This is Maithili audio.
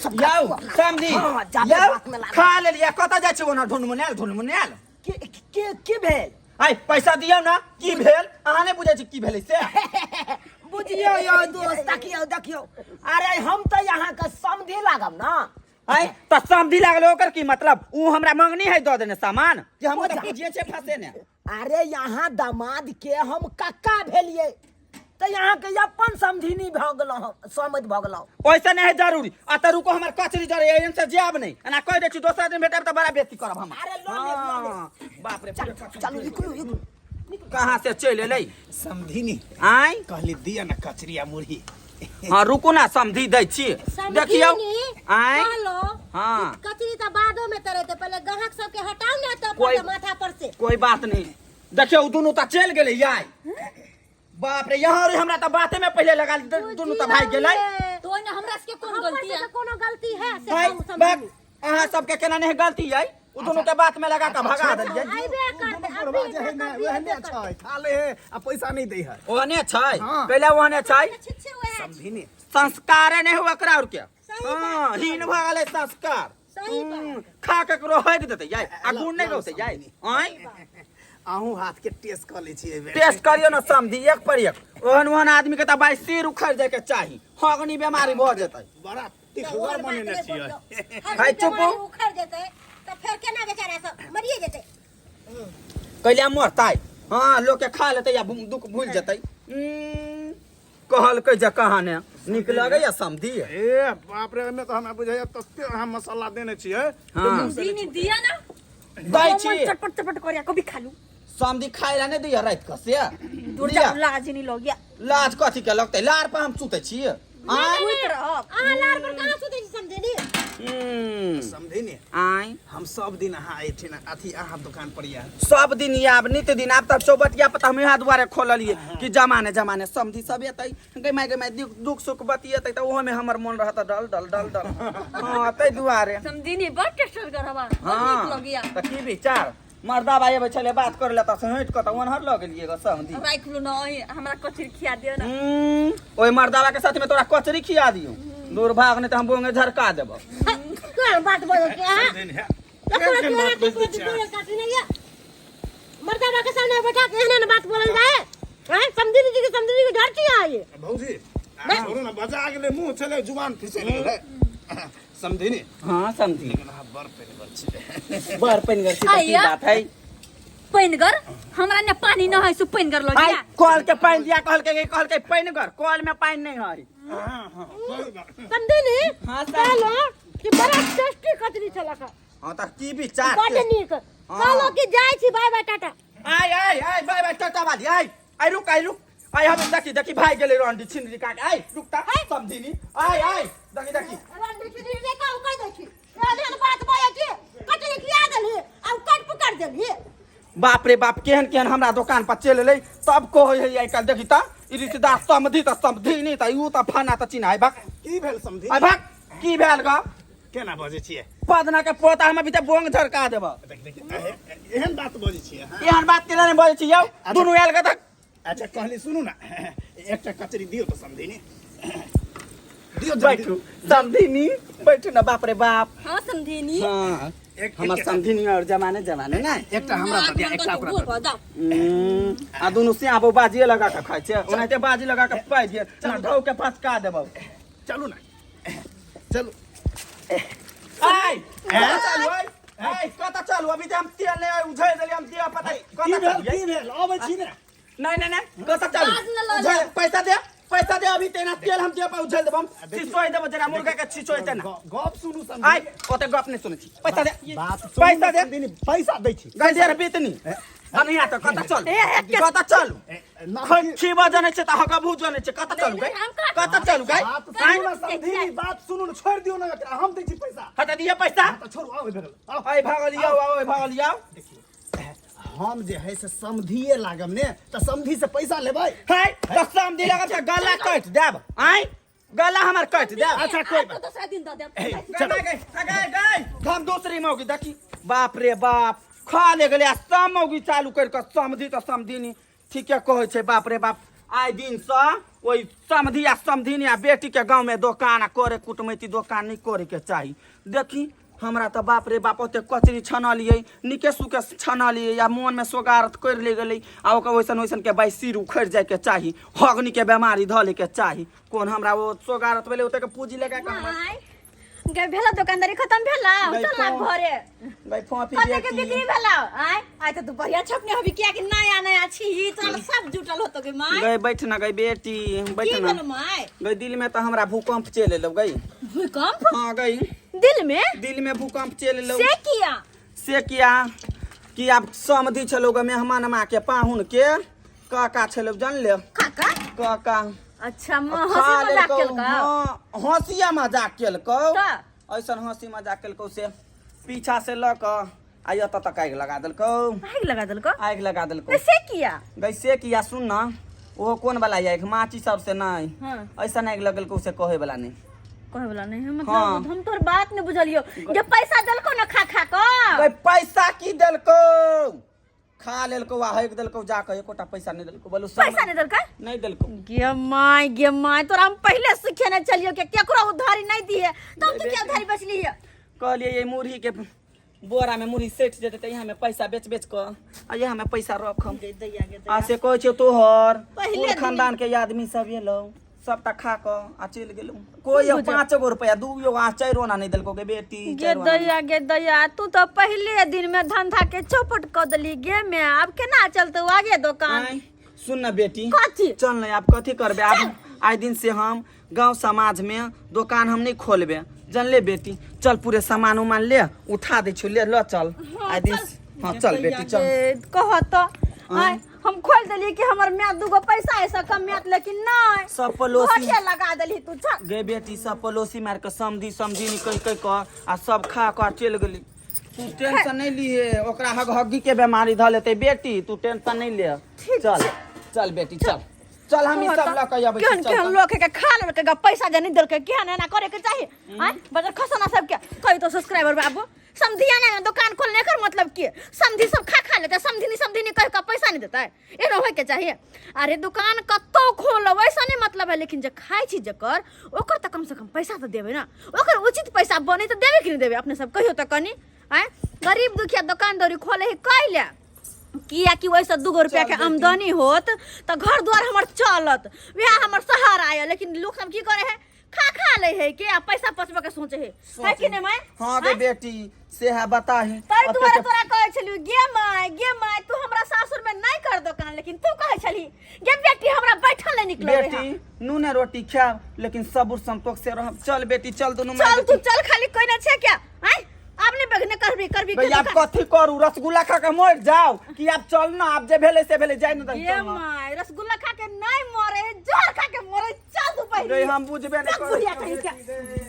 सब यौ समझी हाँ, जाबे यौ बात में लागल। खा लेलियै कतऽ जाइ छी ओना ढुनमुनायल ढुनमुनायल के के के भेल आइ पैसा दियौ ना की भेल अहाँ नहि बुझै छी की भेलै से बुझियौ यौ दोस्त देखियौ देखियौ अरे हम तऽ अहाँके समधि लागब ना आइ तऽ समझी लागल ओकर की मतलब ऊ हमरा मंगनी है दऽ देने सामान कि हम तऽ बुझिए छै फंसे ने अरे यहाँ दामाद के हम कक्का भेलियै तऽ अहाँके अपन समधिनी भऽ गेलहुँ समधि भऽ गेलहुँ ओइसे नहीं है जरूरी आ तऽ रुको हमर कचरी जरे एहन से जायब नहीं एना कहि दै छी दोसर दिन भेटब तऽ बड़ा बेइज्जती करब हम अरे लऽ लेब, लऽ लेब। हाँ, बाप रे चलू चलू निकलू निकलू कहाँ से चलि एलै समधिनी आँय कहली दिया ना कचरी आ मुरही हाँ रुकू ना समधी दै छी देखियौ आँय कहलो हाँ। कचरी तऽ बादो में तरेते पहले ग्राहक सबके हटाओ ना तब कोई- माथा पर से कोई बात नहीं देखियौ उ दुनू तऽ चलि गेलै याय बाप रे यहाँ रे हमरा तऽ बाते में पहिले लगा दुनू तऽ भागि गेलै तो ओहिमे हमरा सबके कोन हमर गलती है सबके कोनो गलती है से भाई कहू बाप समझी अहाँ सबके केना नहीं गलती है उ दुनू के बात में लगा के भगा देलियै आइबे करते दुनू बुढ़वा जे है ने ओहने छै खा ले है आ पैसा नहीं दै है ओहने छै हाँ। पहिले ओहने छै छिछे वएह छै। समधिनी संस्कारे नहीं हुआ एकरा और के सही बात हाँ हीन भऽ गेलै संस्कार सही बात। खा के ककरो हक देतै याय आ गुण नहीं रहतै याय आँय अहूँ हाथ के टेस्ट कऽ लै छी एहि बेर टेस्ट करियो ना समझी एक पर एक ओहन ओहन आदमी के तऽ भाई सिर उखड़ जाय के चाही हगनी बीमारी भऽ जेतै बड़ा तऽ तिखगर ओहन बात बनेने नहि छियै बोलियौ। हर भाई, चुप बीमारी हो। उखड़ जेतै तऽ फेर केना बेचारा सब मरिए जेतै कैला मरतै हाँ लोग के खा लेतै या दुख भूल जेतै कहलकै जे कहाँ ने नीक लगैया समधी ए बाप रे ओहिमे तऽ हमरा बुझाइया तते अहाँ मसाला देने छियै हाँ दीनी दिया ना दै छी मन चटपट चटपट करिया कभी खालू समधी खाय ला नहि दैया राति कऽ से दूर दिया। जा लाज नहीं लग गया लाज कथी के लगतै लार पर हम सुतै छी आँय सुइत रहब अहाँ लार पर कहाँ सुतै छी समझे समझी ने आँय हम सब दिन अहाँ एहिठिन अथी अहाँ दुकान पर आयल सब दिन आब नित दिन आब तब चौबटिया पर तऽ हम इएह दुआरे खोललियै कि जमाने जमाने समधी सब एतै गै माय गै माय दुख सुख बतियेतै तऽ ओहोमे हमर मोन रहत डल डल डल डल हँ ताहि दुआरे समझी नहीं बड़ टेस्टर करबा बड़ नीक हँ लगिया तऽ की विचार मर्दा भाई अबै छलै बात करै लए तऽ हटि कऽ तऽ ओनहर लऽ गेलियै गऽ समधी राखि लू ना अहीं हमरा कचरी खिया दियो ना ओहि मर्दावा के साथ में तोरा कचरी खिया दियौ दुर्भाग नहीं तऽ हम बोंगे झरका देबो केहन बात बोलै छी अहाँ दिन है केहन केहन बात बजै छी अहाँ? मर्दावा के सामने बैठा के एहन बात बोलल जाए हैं समझी जी के समझी के डर छी अहाँ ये भौजी अहाँ छोड़ू ना बजा गेलै मुँह छलै जुबान फिसलि गेलै समझी ने हाँ समझी लेकिन अहाँ बड़ पेनगर छी बड़ पेनगर छी तऽ की आइया। बात है पैनगर हमरा ने पानी न है सो पैनगर आई लगिया कल के पानी दिया कहलकै कहलकै पानिगर कल में पानी नहीं है हाँ हाँ सही बात। समझी ने हाँ, समझी। कहलो कि बड़ा टेस्टी कचरी छलक हाँ तऽ की विचार बड नीक कहलो कि जाइ छी बाय बाय टाटा आय आय आय बाय बाय टाटा वाली आय आय रुक आय रुक आय हम देखी देखी भाई गेलै रंडी छिनरी काट आय रुक ता समझिनी आय आय देखी देखी रंडी छिनरी रे का कह दै छी एहन बात बजै छी कचरी खिया देलही आ कट पुकर देलही बाप रे बाप केहन केहन हमरा दोकान पर चलि एलै सब कहै है आइ काल्हि देखी तऽ ई रिश्तेदार समधि तऽ समधि नहि तऽ you तऽ फना तऽ चिन्ह आय भाग की भेल समझी आय भाग की भेल ग केना बजै छियै पदना के पोता हम अभी तऽ बोंग झरका देब देख देख एहन बात बजै छियै अहाँ एहन बात केना नहि बजै छी यौ दुनू आयल के तऽ अच्छा कहली सुनू ना एकटा कचरी दियौ तऽ समधिनी दियौ जल्दी। बैठू समधिनी बैठू ना बाप रे बाप हाँ समधिनी हाँ एक हमर समधिनी और जमाने जमाने ना एकटा हमरा दऽ दिअ एकटा ओकरा दऽ दिअ। जाओ आ दुनू सियाबो बाजिए लगा के खाइ छै ओनाहिते बाजी लगा के पाइ दिए ना ढौ के फसका देबौ चलू ना चलू आइ कतऽ चलू आइ आइ कतऽ चलू अभी तऽ हम तेल नहि उझै देलियै हम दिअ पता की कतऽ भेल चलियै की भेल अबै छी ने नहीं नहीं नहीं कतऽ चलू बाज न लऽ उझै पैसा दे पैसा दे अभी तेना तेल हम दिअ पर उझल देब हम छिछोइ देब जरा मुर्गा के छिछोइ तेना गप सुनू समझी आइ ओते गप नहि सुनै छी पैसा दे बात सुनू पैसा दे समधिनी, पैसा दै छी गंजेर बेतनी हम यहाँ तऽ कतऽ चलू कतऽ चलू खीबा जनै छै तऽ हकबू जनै छै कतऽ चलू गै कतऽ चलू गै बात सुनू ना समधिनी बात सुनू ना छोड़ि दियौ ना एकरा हम दै छी पैसा हटा दिअ पैसा तऽ छोड़ू आउ भगल आउ आइ भागल यौ आउ भागल यौ देखियौ हम जे है से समधिए लागब ने तऽ समधि से पैसा लेबै है तऽ समधी लागब तऽ गला काटि देब आँय गला हमर काटि देब अच्छा कोई बात दोसरा दिन दऽ देब चलो गए गए गए हम दूसरी मौगी देखी बाप रे बाप खा ले गेलै आ सब मौगी चालू करि कऽ समधी तऽ समधिनी ठीके कहै छै बाप रे बाप आइ दिनसँ ओहि समधि आ समधिनी आ बेटी के गाँव में दोकान आ करे कुटमैती दोकान नहीं करे के चाही। देखी हमरा तऽ बाप रे बाप ओते कचरी छनलियै, नीके सुके छनलियै आ मोन में सोगारत कर ले गेलै आ ओकर वैसन वैसन के बाई सिर उखड़ि जाय के चाही, हगनी के बेमारी धऽ ले के चाही। कोन हमरा ओ सोगारत भेलै ओते के पूंजी लगा के हमरा आय गे भेला दुकानदारी खत्म भेला, गई चल ना घरे। गई फोफी कते के बेटी। बिक्री भेला? आय आय तऽ तू बढ़िया छपने हबी, किया कि नया नया छी, तोरा सब जुटल होतो गे माय। गई बैठ ना गई बेटी, बैठ की ना। भेलो माय? गई दिल में तऽ हमरा भूकंप चलि एलौ गई। भूकंप? हाँ गई। दिल में? दिल में भूकंप चलि एलौ। से किया? से किया कि आब समधि छलौ गे मेहमान के पाहुन के काका छलौ, जानले? काका? काका। अच्छा, खा हंसी मजाक लेलकौ, केलकौ? हाँ, हंसिया मजाक केलकौ। तऽ? ऐसन हंसी मजाक केलकौ से पीछा से लऽ कऽ आ एतऽ तक आगि लगा देलकौ। आगि लगा देलकौ? आगि लगा देलकौ। से किया? गई से किया सुन ना, ओहो कोन वाला आगि, माची सब से नहीं। हाँ। ऐसन आगि लगेलकौ से कहे वाला नहीं। कहे वाला नहीं है मतलब? हाँ। हम तोर बात नहीं बुझलियो, जे पैसा देलकौ ना खा खा कऽ। गई पैसा की देलकौ, खा लेलकौ आ हकि देलकौ जाकऽ, एकोटा पैसा नहीं देलकौ। बोलू सब पैसा नहीं देलकै? नहीं देलकौ। गे my गे my, तोरा हम पहले सिखेने चलियो के केकरो उधारी नहीं दिए, तब तू क्या उधारी बचली है? कहलिए ये मुरही के बोरा में मुरही सटि जेतै तऽ यहाँ में पैसा बेच बेच कऽ आ यहाँ में पैसा रखम। आ से कहै छियौ तोहर पहिले कुल खानदान के आदमी सब एलौ, सबटा खा कऽ आ चलि गेलौ। कोई 5 गो रुपया 2 गो आ 4 आना नहीं देलकौ गे बेटी। गे 4 आना। दैया गे दैया, तू तो पहले दिन में धंधा के चौपट कऽ देली गे में, आब केना चलतौ आगे दोकान? आँय, सुन ना बेटी। कथी? चल ना, आब कथी करबे? आब आइ दिन से हम गांव समाज में दोकान हम नहीं खोलबे, जानले बेटी? चल पूरे सामान उमान ले उठा दै छियौ, ले ल चल आइ दिन से। हाँ चल बेटी चल। कह तो आँय, हम खोल देलियै कि हमर my 2 गो पैसा ऐसा कमायत, लेकिन नहीं, सब पड़ोसी घटे लगा देली तू। चल गे बेटी, सब पड़ोसी मार के समधी समधी नी कहि कहि कऽ आ सब खा कऽ चलि गेली। तू टेंशन नहीं लिए, ओकरा हग हग्गी के बीमारी धऽ लेतै बेटी, तू टेंशन नहीं ले। चल चल बेटी चल चल, हम ई सब लऽ कऽ अबै छी। केहन चल, केहन चल। लोक के खा लेलकै ग, पैसा जे नहीं देलकै, केहन एना करे के चाही? आँय बजर खसना सबके कहि तो सब्सक्राइबर बाबू, समधिया ने दुकान खोलने कर मतलब की समधी सब खा खा लेते, समधिनी समधिनी कह के पैसा नहीं देता है, एना होय के चाहिए? अरे दुकान कतौ खोलो ऐसा नहीं मतलब है, लेकिन जे खाइ छी जकर ओकर तऽ कम से कम पैसा तऽ देबै ना, ओकर उचित पैसा बने तऽ देबै कि नहीं देबै? अपने सब कहियो तऽ कनी। आँय गरीब दुखिया दुकान दौरी खोले है कैले? किया कि ओहिसँ 2 गो रुपया के आमदनी होत तऽ घर द्वार हमर चलत, वएह हमर सहारा यऽ। लेकिन लोक सब की करे है, खा खा ले है के आ पैसा बचबे के सोचे है, है कि नहीं माय? हाँ गे बेटी, से है बता है। तै दुआरे तोरा कहै छलियौ गे my गे my, तू हमरा सासुर में नहीं कर दोकान, लेकिन तू कहै छली गे बेटी हमरा बैठल नहीं निकले। बेटी नूने रोटी खायब लेकिन सबुर संतोष से रहब। चल बेटी चल दुनू माय चल तू बेटी। चल, खाली कोई ना छे क्या? आय आब नहीं बगने करबी करबी के भैया, आब दुकान। कथी करू, रसगुल्ला खा के मर जाओ कि आब चल ना, आब जे भेलै से भेलै, जाय ना दही, ये चल ना। My rasgulla खा के नहीं मरे, जोर खा के मरे। चल तू पहले रे हम बुझबे नहीं चल बुढ़िया करै कहीं के। छियै।